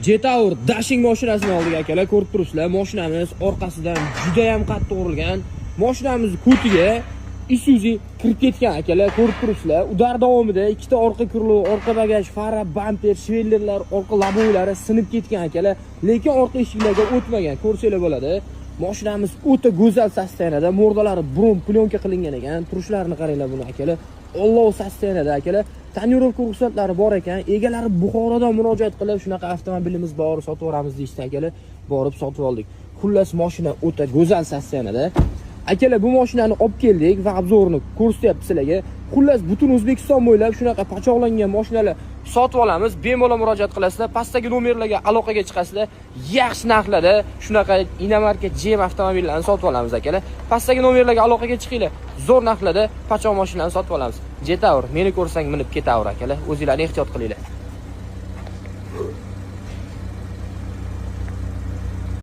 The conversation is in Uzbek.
Jetour Dashing mashinasini oldik, akalar, ko'rib turibsizlar. Mashinamiz orqasidan juda ham qattiq urilgan. Mashinamiz ko'tiga Isuzu kirib ketgan, akalar, ko'rib turibsizlar. Удар davomida ikkita orqa крыло, orqa bagaj, fara, bamper, швеллер lar, orqa лобовой lari sinib ketgan, akalar. Lekin orqa eshiklarga o'tmagan, ko'rsanglar bo'ladi. Mashinamiz o'ta go'zal состояние da, морда lari brom plyonka qilingan ekan. Turishlarini qaranglar buni, akalar. Olloh состояние da, akalar. Тонировка ruxsatlari bor ekan. Egalari Buxorodan murojaat qilib, shunaqa avtomobilimiz bor, sotib yuboramiz deyishdi, akalar. Borib sotib oldik. Xullas, mashina o'ta go'zal состояние da. Akalar, bu mashinani olib keldik va обзор ini ko'rsatyapti sizlarga. Xullas, butun O'zbekiston bo'ylab shunaqa pachoqlangan mashinalar sotib olamiz. Bemalol murojaat qilasizlar. Pastdagi nomerlarga aloqaga chiqasizlar. Yaxshi narxlarda shunaqa иномарка GM avtomobillarini sotib olamiz, akalar. Pastdagi nomerlarga aloqaga chiqinglar. Zo'r narxlarda pachoq mashinalarni sotib olamiz. Jetaur, meni ko'rsang minib ketaver, akalar. O'zinglarni ehtiyot qilinglar.